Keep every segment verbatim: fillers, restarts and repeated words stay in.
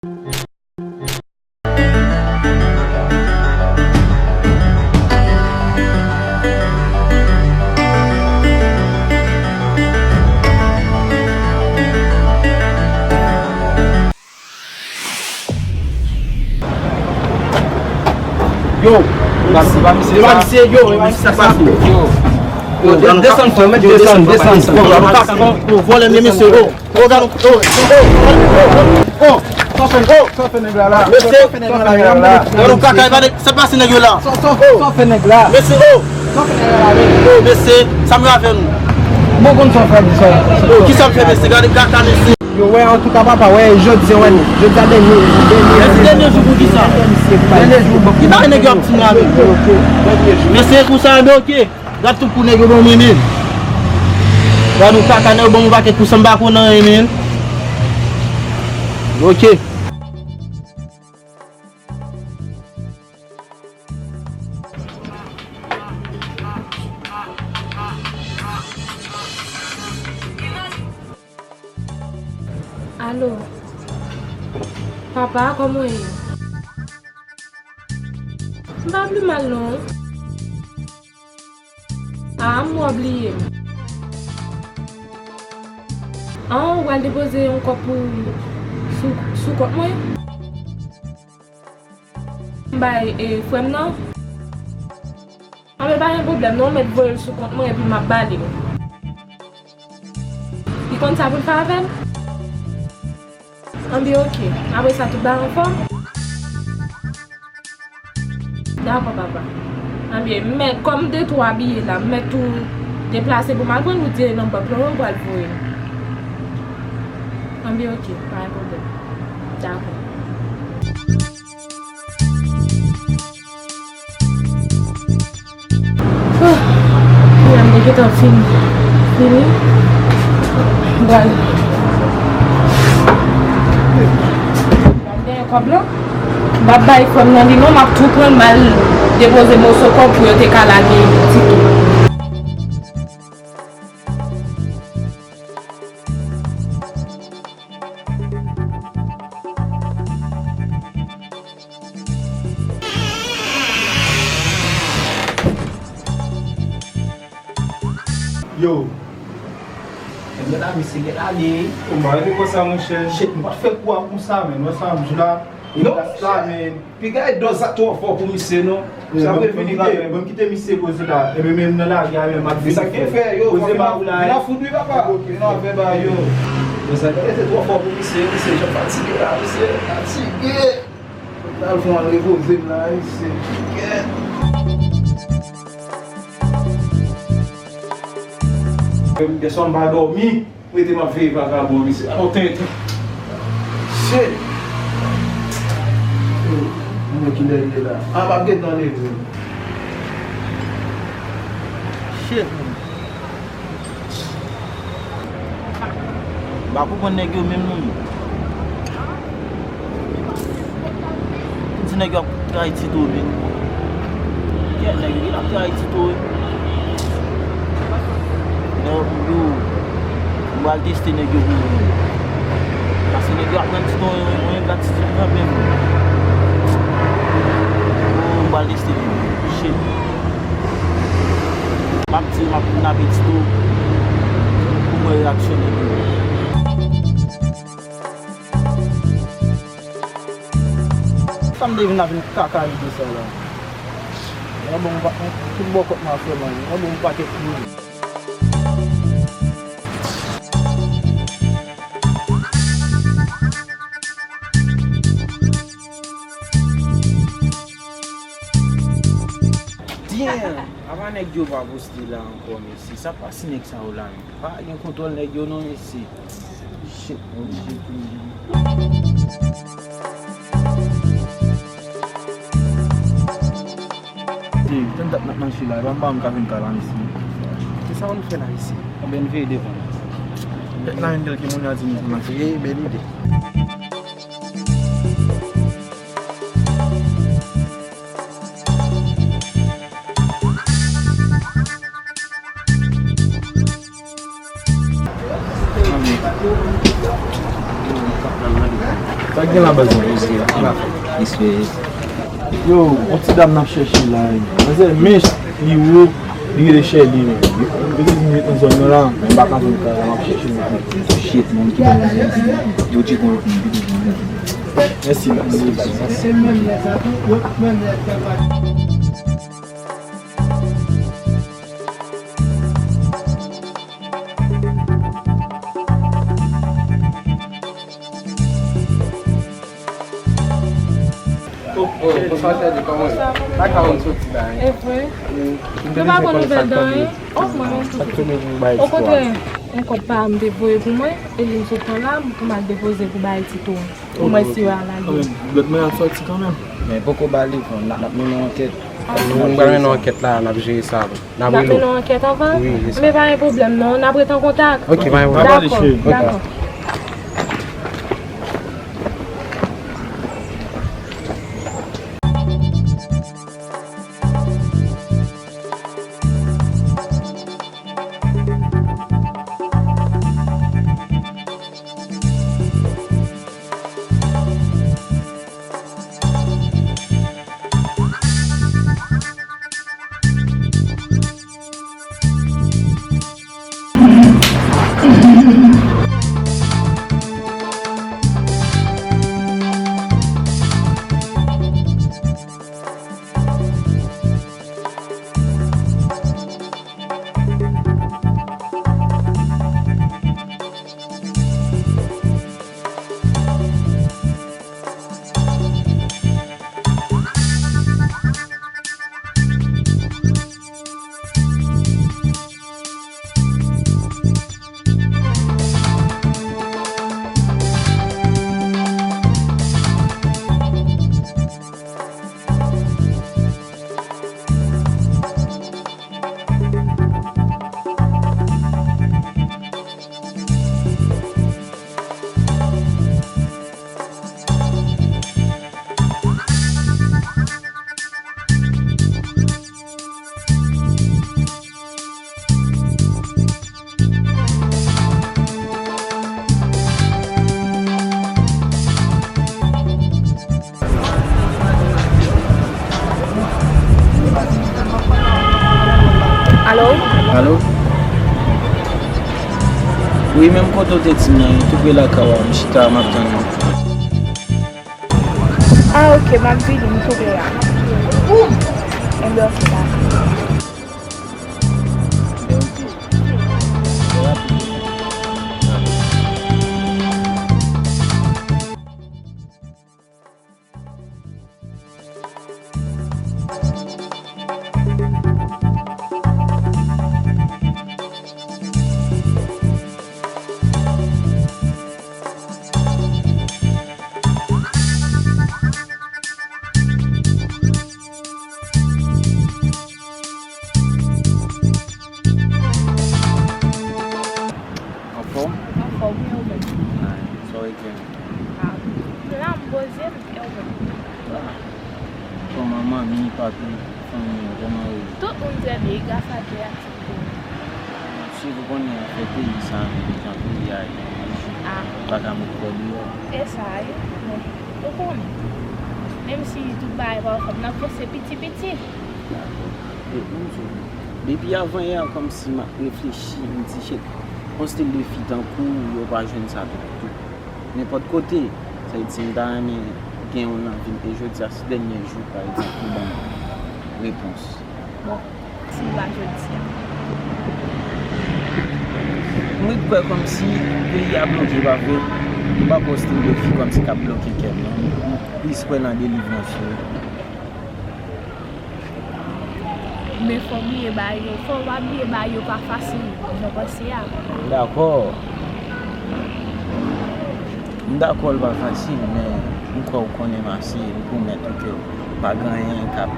Yo, e pa misye, e pa misye, yo, e pa misye sa. Yo, yo, desann, frè, mèt desann, desann. Yo, vòlè, men mesye, yo. Yo, gade, yo, yo, yo, yo, sa w fè, yo, sa w fè nèg la la? Mesye, sa w fè nèg la la? Gade yon kaka, gade, sa pase nèg yo la. Sa w fè nèg la? Mesye, oh. Sa w fè nèg la la, men? Oh, mesye, sa m gen avè nou? Bon, konn sa w fè, di sa. Oh, ki sa m fè, mesye? Gade kaka, mesye. Yo, wè, antouka, papa, wè, jodi a, wè, jodi a dènye, dènye, dènye jou pou kisa? Dènye jou, bon. Ki bagay nèg yo ap di m la menm? Ok, dènye jou. Mesye, kou sa, men, ok. Gad tout kou nèg yo ban mwen, men. Gad yon kaka, nèg yo ban mwen pakèt kou san m pa konn anyen, men. Ok. Alo. Papa, kòman w ye? M pa pi mal non. Ah, m wè w bliye m. Ah, ou pral depoze yon kòb pou sou, sou kont mwen? M bay, e, frè m nan? Anben, pa gen pwoblèm non, ou mèt voye l sou kont mwen epi m ap ba li l. Li konn sa pou l fè avè l? Anben, ok. Apre sa, tout bagay anfòm? Dakò, papa. Anben, m mèt, kòm de twa biye la, m mèt tou deplase pou m al pran l oubyen nan bank lan, ou pral voye l? Anben, ok, pa gen pwoblèm. Dakò. Oh, kounya m te gentan fin fini. M pral, pral dèyè kòb lan. M p ap bay frè m nan li non, m ap tou pran l, m al depoze moso kòb pou yo te ka lage tike. Yo. Gen la, misye gen la, li. Ou pa rete konsa, monchè. Shit, m pa t fè kou a konsa, men. Wè sa, m di la. Non, la, men. Piga e dòz la twò fò pou misye, non. Sa vle vini ke. Bon, kite misye koze la. Epi menm nan lari a, menm ap vini. Sa k gen fè, yo, koze ba ou la. Vin a fout wi, papa. Vin a fè ba yo. Dòz la twò fò pou misye, misye jan fatige la, misye fatige. Al fè yon repoze m la, misye. Kèt. Menm dèswa m pa dòmi. Rete m ap veye vagabon, mesye. Alò, tenten. Shit. Mwen kilè l ye la. A, m ap gentan leve. Shit, man. M pa konprann nèg yo menm non, men. Ti nèg yo ap trayi Tito, men. Kèt nèg yo, yo ap trayi Tito, wi. Yo, yo, m pral teste nèg yo pou mwen. Paske nèg yo ap rann Tito yon, yon gratitid kanmenm. Yo, m pral teste nèg yo. Shit. M ap di, m ap kidnape Tito pou mwen reyaksyon nèg yo. Sa m te vin la vin kaka lide sa la. Mwen bon, m pa, tout bòkòt m ap fè, man. Mwen bon, m pakèt moun. Damn! Apa nèg yo pa poste la ankò, mesye? Sa pase nèg sa yo la menm? Pa gen kontwòl nèg yo non, mesye. Shit, oblije tounen. Hey, tann dat n ap mache la, e pa m pa m ka vin ka la, mesye. Kisa w vin fè la isi? Anben, n veye devan. Pèt la, menm kèlke moun yo a di m pou mache. Hey, bèl ide. Sa k gen la, baz mwen? Respè, respè. Yo, yon ti dam n ap chèche la, wi. Manzè minch, li wo, li rele Sherline, wi. Yo, yo te di m ret nan zòn nan la, men m pa ka jwenn kay la, m ap chèche l. Shit, moun ki ban mwen. Yo di kon. Mèsi, mèsi. Oh, oh, bonswa, Sherline, kòman w ye? Bonswa, kòman w ye? Lakay ou soti la, hein? E vre? Wi. Nou pa konn nouvèl de anyen? Oh, mwen menm tou. Okontrè, yon kòb pa m te voye pou mwen, e li m sot pran la, pou m al depoze pou bay ti tou. Pou mwen si yo al lage. Lòt mwen ap soti kanmenm. Men poko ba li, n ap, n ap mennen yon ankèt. Nou pral mennen yon ankèt la, n ap jere sa. N ap rele w. N ap mennen yon ankèt anvan? Wi, wi, se sa. Men pa gen pwoblèm non, n ap ret an kontak. Ok, pa gen pwoblèm. Dakò, dakò. Alo? Alo? Wi, menm kote w te di m nan, tou pre lakay ou a, m chita, m ap tann ou. Ah, ok, m ap vini, m tou pre la. Enben, ok, dakò. Anfòm? Anfòm, wi, ou menm? Sa w gen? Ah, m la, m poze m, e ou menm? Ah. Kòman manmi, papi, fanmi an, kòman yo ye? Tout moun trè byen, gras a Dye ak ti pitit mwen. Si w konnen afè peyi sa, jan peyi a ye, ah, pa ka met kò deyò. E sa ye, men, ou konnen. Menm si tout bagay pa anfòm, n ap vanse piti piti. Dakò. E, m di w, depi avan yè, kòmsi m ap reflechi, m di, shit, yon stil de fi tankou w, yo pa jwenn sa toupatou. Nenpòt kote, sa vle di, m ta renmen gen yon nan vi m. E jodi a, se dènye jou, pa egzanp, pou ban m repons. Bon, si m pa jodi a. M ret kwè kòmsi peyi a bloke, pa vre? M pa kwè yon stil de fi kòmsi k ap bloke kè m, non. M plis kwè nan delivrans, wi. Men fò w bliye bagay yo, fò w pa bliye bagay yo pa fasil, jan w panse a. M dakò. M dakò l pa fasil, men m kwè w konnen m ase, m pwomèt ou ke pa gen anyen k ap,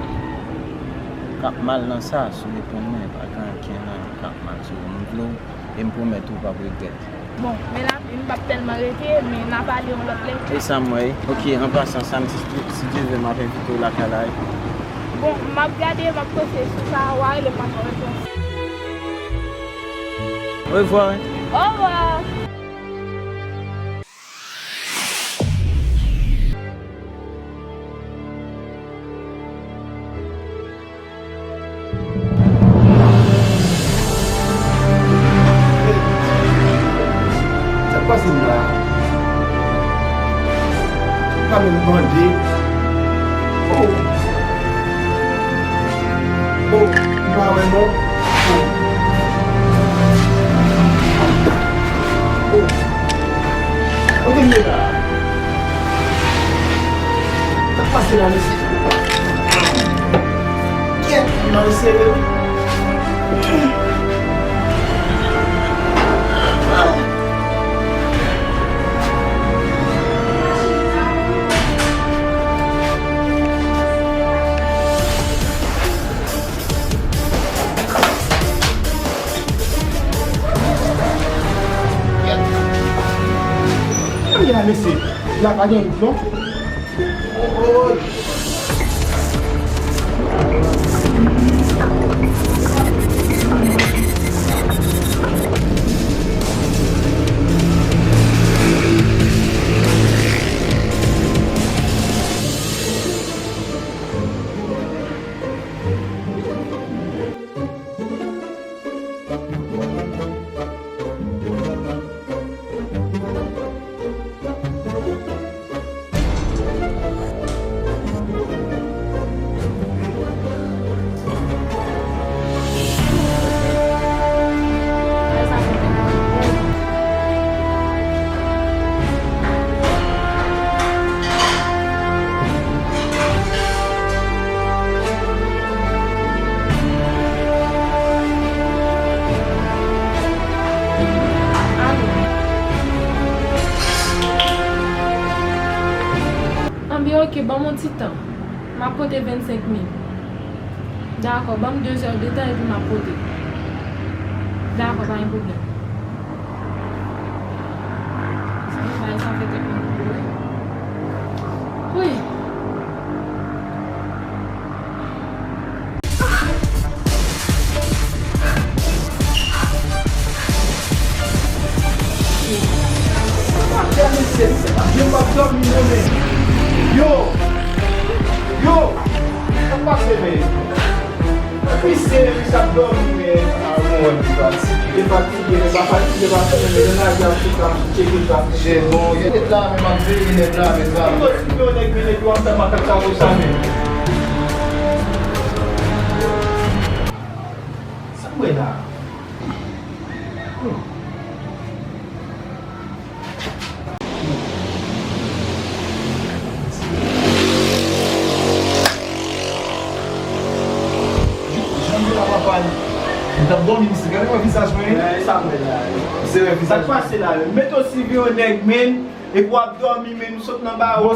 k ap mal nan sa, si w reponn mwen, pa gen ankenn anyen k ap mal, so m vle w E m pwomèt ou, w p ap regrèt. Bon, men lavi, m p ap tèlman rete, men n a pale yon lòt lè. E sa m wè, wi. Ok, an pasan, samdi, si Dye vle, m ap envite w lakay la, wi. Bon, m ap gade, m ap panse sou sa, w a rele m, m a fè w repons. Orevwa, wi. Orevwa. Sa menm bande. Oh. Oh, m pa wè non. Oh. Oh. Kote m ye la? Sa k pase la, mesye? Kèt, m al sere wi. Kòman ye la, mesye? La pa gen wout, non? Anben, oke, ban m yon ti tan. M ap pote vennsenk mil. Dakò, ban m de zè de tan epi m ap pote. Dakò, pa gen pwoblèm. Sa m bay sa fè tèt mwen gwo wi. Wi. Yo! Yo! Sa k pase, men? Misye, misye ap dòmi, men. Ah, mwen wè li fatige. Li fatige, men pa fatige, pa fatige, men nan lari ap sou ka, ap tcheke trafik. Se bon, gen nèg la, men m ap veye nèg la, men sa. Ki kote ki yo nèg, men nèg yo ap fè makak sa konsa, men? Sa m wè la? Hmm. Jan m te la papa, m t ap dòmi, misye. Gade mwen vizaj mwen. Gade sa m wè la. Misye wè vizaj. Sa k pase la? Mete w siveye yon nèg, men, epi w ap dòmi, men, m sot nan bawo,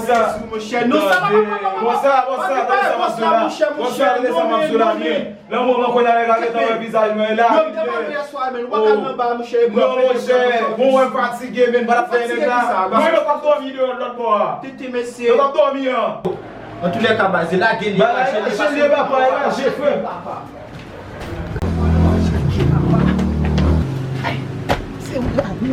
monchè. Non, sa pa, pa, pa, pa, pa. Bon, sa, bon, sa, tande sa m ap di w la. Bon, sa, tande sa m ap di w la, men. Lanmò mwen konn avèk avèk nan vizaj mwen la. Yo, m te pale yè swa, men, ou pa ka nan ba, monchè, e non, monchè, bon, mwen fatige, men, m pa t ap fè nèg la. Mwen, yo t ap dòmi deyò lòt bò a. Tete, mesye. Yo t ap dòmi an. Antoulèka, baz, e lage li, e lage li, papa, e lage, frè. Ay, se ou la, wi.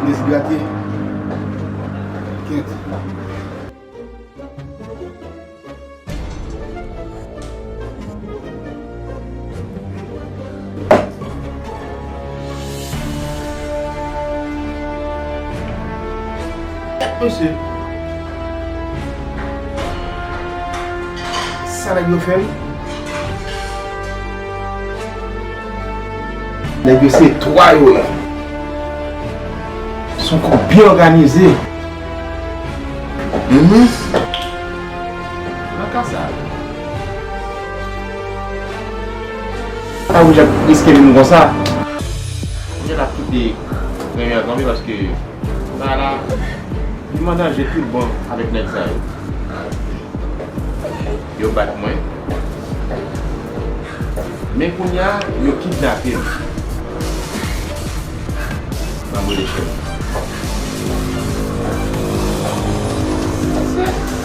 Dezigrate. Kèt. Mesye, sa nèg yo fè m? Nèg yo se twa yo ye. Se yon gwoup byen òganize. Mhm. Nan ka sa, pa oblije ap riske vi m konsa. Mwen la kite premye zanmi paske sa la, li an danje tout bon avèk nèg sa yo. Yo bat mwen. Men kounye a, yo kidnape m. M Mwen de chèf.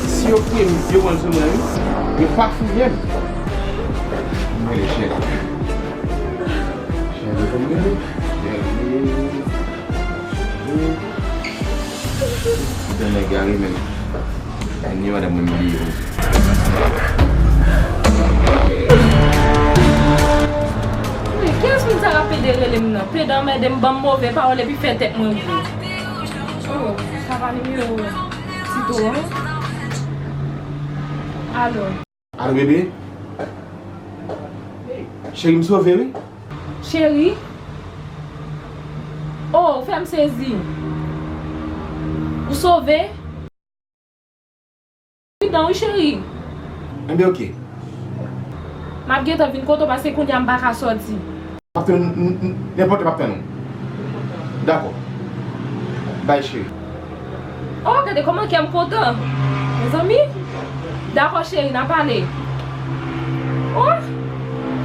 Si yo fouye m, yo pran sou mwen, wi. Yo pa fouye m. Mwen de chèf. Chèf de kòm de chèf. Chèf de. Mwen nèg gari menm. Ay, ni madanm mwen bliye wi. Men, kiyès moun sa k ap pede rele m nan? Pede anmède m, ban m move pawòl epi fè tèt mwen gwo. Oh, sa pa nimewo Tito an? Alo. Alo, bebe? Cheri, m sove, wi. Cheri? Oh, ou fè m sezi. Ou sove? Pridan wi, cheri. Enben, oke. M ap gentan vin kote w, paske kounye a m pa ka sòti. M ap tann, n-, n-, nenpòt lè m ap tann ou. Dakò. Bay, cheri. Oh, gade kòman kè m kontan. Mezanmi. Dakò, cheri, n a pale. Oh!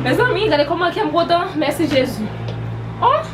Mezanmi, gade kòman kè m kontan. Mèsi, Jezi. Oh!